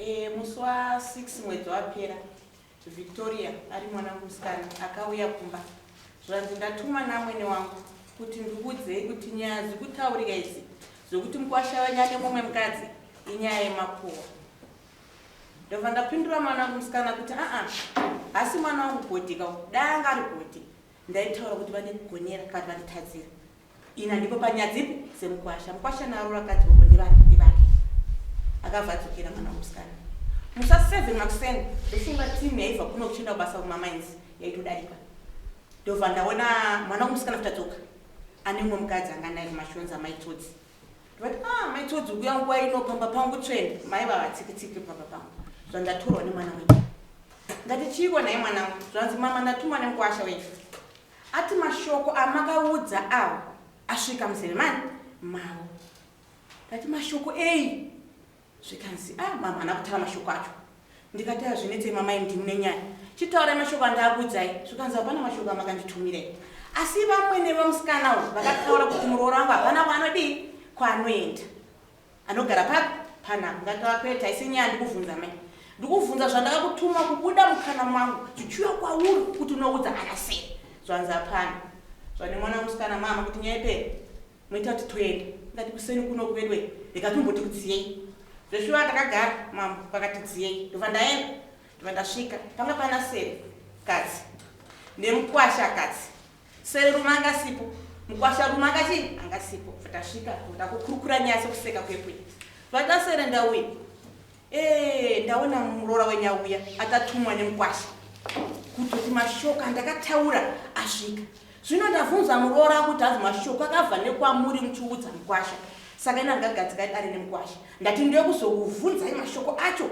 E, musi wa6 mwedzi wapera, Victoria ari mwana musikana akauya kumba, zvanzi ndatuma namwene wangu kuti ndikuudzei kuti nyaya dzikutaurika idzi dzekuti mukwasha wenyu ane mumwe mukadzi inyaya yemakuhwa. Ndobva ndapindura mwana wangu musikana kuti aa, hasi mwana wangu Godhi ka, dai anga ari Godhi ndaitaura kuti vandigonera kana vanditadzira. Ina ndipo panyaya dzipi dzemukwasha. Mukwasha naro rakadzi voko ndevake, ndevake. Akabva adzokera mwana wemusikana musa 7 makuseni. Ndofunga timu yaibva kuno kuchienda kubasa kumamines yaitodarika. Ndobva ndaona mwana wemusikana futi adzoka ane umwe mukadzi anga naye kumashonza, Maitsotsi. Ndovati, "Ah, Maitsotsi, ukuya nguva ino pamba pangu tsvene?" Mai vavatsiki-tsiki pamba pangu. Zvandatorwa nemwana wenyu. Ndati, "Chiiko naye mwanangu?" Zvanzi, "Mama, ndatumwa nemukwasha wenyu, ati mashoko amakaudza avo asvika muzere mani mavo." Ndati, "Mashoko ei?" Zvikanzi, "Ah, mama, hana kutaura mashoko acho." Ndikati, "Hazvinetsei mamai, ndimune nyaya, chitaurai mashoko andaakuudzai." Zvikanzi, "Hapana mashoko amakanditumirai, asi vamwene vemusikana uyu vakataura kuti muroora wangu hapana kwaanodii, kwaanoenda, anogara papi panapa." Ngati, "Kwete, haisi nyaya ndikuvhunza mai, ndikuvhunza zvandakakutuma kubuda mukana mangu zvichiuya kwauri kuti unoudza ana sei." Zvanzi, "Hapana." Zvane mwana musikana, "Mama, kuti nyaya ipere moita kuti toenda." Ngati, "Kuseni kuno kwedwe ndikatomboti kudziyei." Zveshuwa takagara mambo pakati dziyei. Ndobva ndaenda, ndobva ndasvika panga pana sere kadzi nemukwasha kadzi. Sere rume angasipo, mukwasha rume angachii angasipo. Tasvika takukurukura nyaya sekuseka kwekwe. Vatasere, "Ndauya, ee, ndaona muroora wenyu auya, atatumwa nemukwasha kutoti mashoko andakataura asvika. Zvino ndabvunza muroora kuti hanzi mashoko akabva nekwamuri muchiudza mukwasha, saka ina ndingagadzika dare nemukwasha. Ndati ndekuzokuvhunzai mashoko acho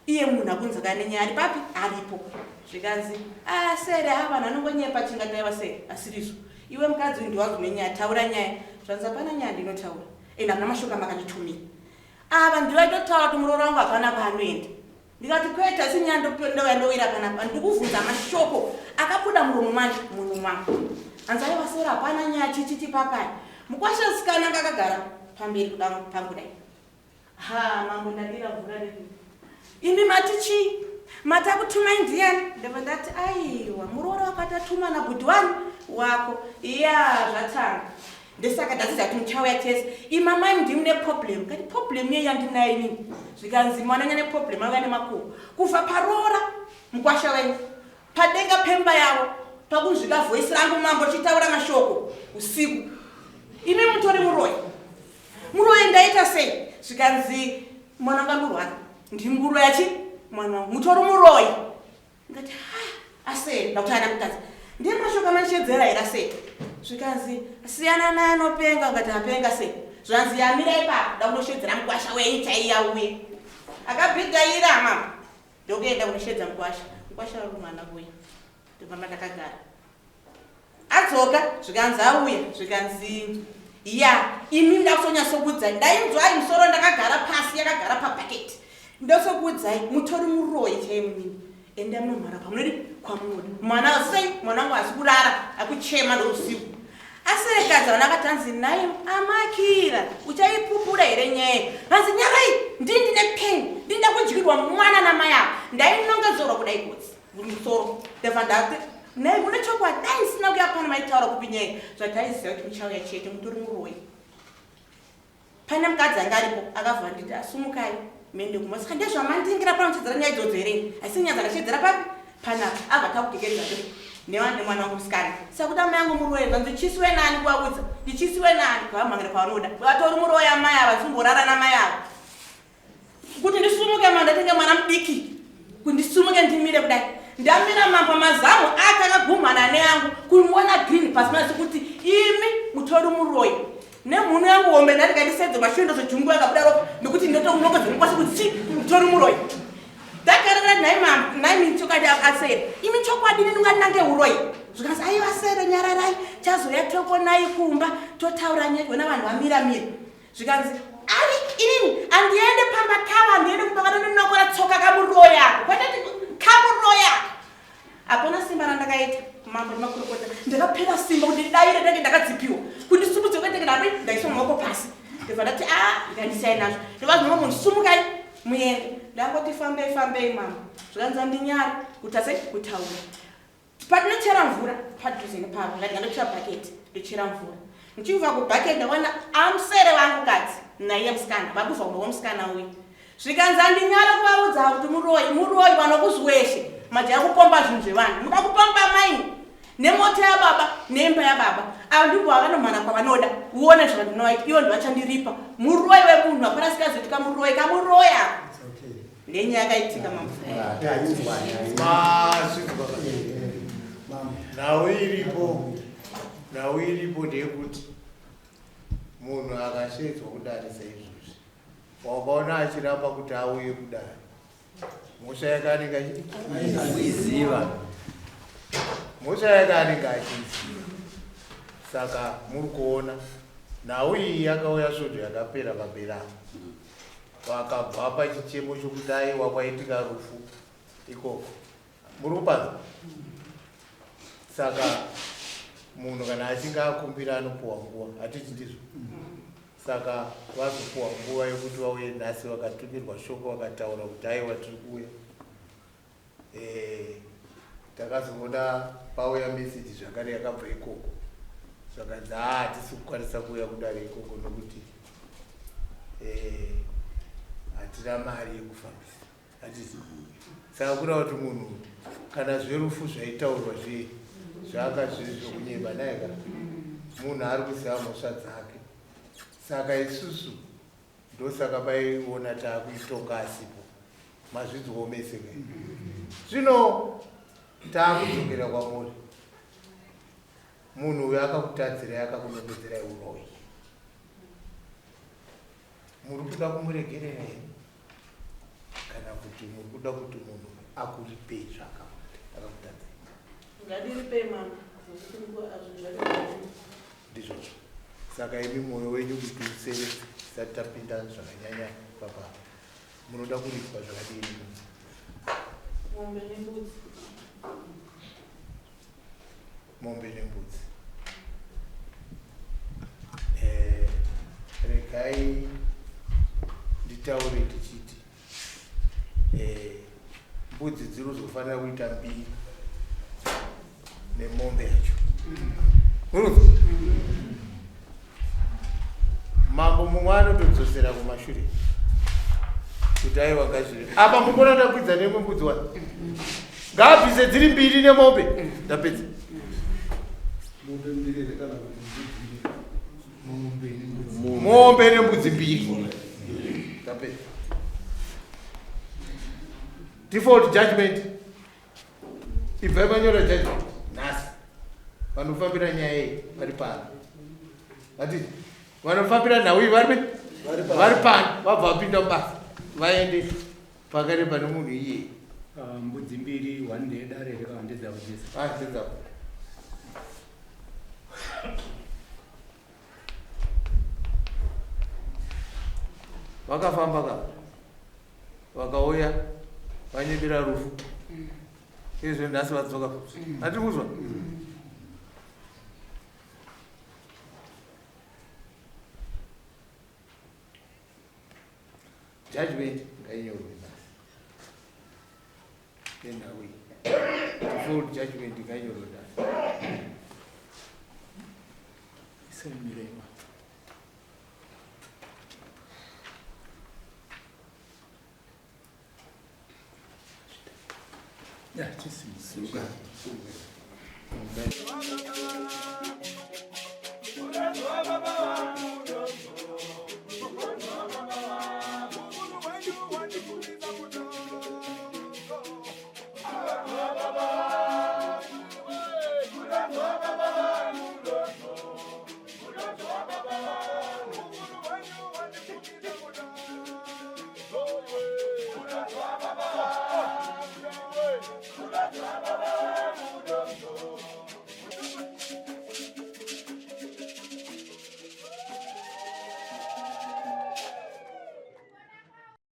iye munhu akunzaka nenyaya ari papi, aripo." Zvikanzi, "A, sere, ha, vanhu vanongonyepa." Chingataiva sere, asirizvo. "Iwe mukadzi uyu, ndiwazi nenyaya, taura nyaya." Zvanzi, "Hapana nyaya ndinotaura, ende hamuna mashoko amakanditumira. Ava ndivaitotaura kuti muroora wangu hapana kwaanoenda." Ndikati, "Kwete, asi nyaya ndouya ndowira panapa, ndikuvhunza mashoko akabuda muromo manje munhu mwangu." Hanzi, "Aiwa sera, hapana nyaya." Chichiti papai mukwasha sikana anga akagara pamberi kuda pangu dai. Ha, mambo, ndadira mvura redu. "Imi mati chii? Mati akutumai ndiani?" Ndobva ndati, "Aiwa, muroora wakatatuma nabhudhi wani wako." "Iya, zvatanga, ndesaka ndadzidza kuti muchauya tese. Imamai ndimune problem." Kati, "Problem yei yandinayo inini?" Zvikanzi, "Mwana neproblem auya nemakuhwa kubva paroora mukwasha wenyu padenga pemba yavo, pakunzvika voice rangu mambo richitaura mashoko usiku. Imi mutori muroyi, muroyi." "Ndaita sei?" Zvikanzi, "Mwana wangu angorwara, ndimuroya chi mwana wangu, mutori muroyi." Ndikati, "Ha, asei ndakuti ana mukadzi ndiye mashoko amashedzera here asei?" Zvikanzi, "Siyana naye, anopenga." Ngati, "Apenga sei?" Zvanzi, "Yamira ipapo, ndakunoshedzera mukwasha wenyu chaiya uye akabhidhaira." Mama, ndokuenda kunoshedza mukwasha. Mukwasha vari mwana kuya, ndofamba ndakagara. Adzoka, zvikanzi auya, zvikanzi, "Ya, imi ndakutonyatsokuudzai, ndainzwai musoro ndakagara pasi, yakagara pabhaketi. Ndosokuudzai, mutori muroyi chaiye munini. Enda munomhara pamunodi kwamunoda. Mwana sei? Mwana wangu asi kurara akuchema ndousiku." Aserekadza vana akati, hanzi, "Nai amakira, uchaipupura here nyaya?" Hanzi, "Nyarai, ndini ndine pain, ndinda kudyirwa mwana namai ava, ndainongedzorwa kudai kotsi musoro." Ndabva ndati, "Nai, mune chokwadi? Dai ndisina kuya pano maitaura kupi nyaya? Zvataiziva kuti muchauya chete. Mutori muroyi." Pane mukadzi anga aripo akabva nditi, "Asumukai muende kumba." Saka ndezvamandingira pano muchidzera nyaya idzodzo here? Asi nyaya dzakashedzera papi panapa abva takugekedza nemwana wangu musikana. Saka kuti amai angu muroyi, zvanzi, "Chisiwe nani kuvaudza? Ndichisiwe nani vamhangira kwavanoda? Vatori muroyi amai ava, zimborara namai ava." Kuti ndisumuke ma ndatenge mwana mudiki, kuti ndisumuke ndimire kudai, ndamira mambo, mazamu ake akagumhana neangu, kumuona green pasi masi kuti, "Imi mutori muroyi." Nemhuno yangu hombe, ndati kandisedze mashure, ndozojungu yakabuda ropa nekuti ndotokunongodza mukwasi kuti chi mutori muroyi. Ndagara kuti, "Nhai mama, nhai mini, chokwadi asere, imi chokwadi nini unganange uroyi?" Zvikanzi, "Aiwa sere, nyararai, chazoya tokonai kumba totaura nyaya ona vanhu vamira mira." Zvikanzi, "Ari inini handiende pamba kava, handiende kumba, vanondinokora tsoka kamuroyako, kwete kamuroyako." Hapana simba randakaita mambo nemakurukota, ndakapera simba kuti ndidaire, ndenge ndakadzipiwa kuti ndisumudze kwetenge ndadi ndaiswa maoko pasi. Ndobva ndati, "A, ndikandisiyai nazvo." Ndobva munhu, "Sumukai muende." Ndangoti fambei fambei mama. Zvikanzi andinyari kuita sei kutaura. Patinochera mvura padhuze nepapo ndati ndandochera bhaketi ndochera mvura. Ndichibva kubhaketi ndaona amusere vangu kadzi naiye musikana vakubva kumba kwemusikana uyu. Zvikanzi andinyare kuvaudza kuti muroyi muroyi vanokuzweshe majaya kupomba zvinhu zvevanhu muda kupomba maini nemota yababa nemba yababa ava ndipo vavanomhana kwavanoda uone zvandinovaita ivo ndovachandiripa muroyi wemunhu hapana sikazoiti kamuroyi kamuroyi ako ndenyaya yakaitika mambo nhau iripo nhau iripo ndeyekuti munhu akashedzwa kudare saizvozvi wakaona achiramba kuti auye kudare mhosva yake anenge achiiziva mhosva yake anenge achiiziva saka muri kuona nhau iyi yakauya svondo yakapera pamberi apo vakabva pachichemo chokuti aiwa kwaitika rufu ikoko muri kupanza saka munhu kana achinge akumbira anopuwa nguva hatiti ndizvo Saka vazopuwa nguva yokuti vauye nhasi vakatumirwa shoko vakataura kuti aiwa tiri kuuya. Eh, takazoona pauya meseji zvakare yakabva ikoko zvakanzi haa hatisi kukwanisa kuuya kudare ikoko nokuti eh, hatina mari yekufambisa hatisi saka kureva kuti munhu kana zverufu zvaitaurwa zvee zvaka zviri zvokunyeba naika munhu ari kuziva mhosva dzake saka isusu ndosaka paiona taakuitonga asipo mazvidzwawo mese ka zvino taakudzokera kwamuri munhu uyo akakutadzirai akakunongedzerai uroyi Muri kuda kumuregerera here kana kuti muri kuda kuti munhu akuripei zvaakakutadzai? Ngadiripei mama nokuti nguva azvinhu Ndizvozvo. Saka imi mwoyo wenyu kuti usere tisati tapinda zvakanyanya papa munoda kuripwa zvakadini? Mombe nembudzi. Mombe nembudzi. Eh, regai nditaure ndichiti eh, mbudzi dziri kuzofanira kuita mbiri nemombe yacho. Muruzi? Mambo mumwe anotodzosera kumashure kuti aiwa ngazvire apa mukona ndakwidza nemwe mbudzi wani ngaabvise dziri mbiri nemombe ndapedza mombe nembudzi mbiri ndapedza default judgment Ibvai manyora judgment nhasi. Vanofambira nyaya iyi vari pano. Vati vanofambira nhau iyi vari vari pano vabva vapinda mubasa vaende pakare pane munhu iyeye. Ah, mbudzi mbiri one ndeyedare here kana ndedzavo dzese? Ah, ndedzavo. Vakafamba ka vakauya vanyebera rufu izvo nhasi vadzoka futi hatiri kuzwa judgment ngainyorwe nhasi yenhau iyi default judgment ngainyorwe nhasi Isaimirema. Ya, chisimuka.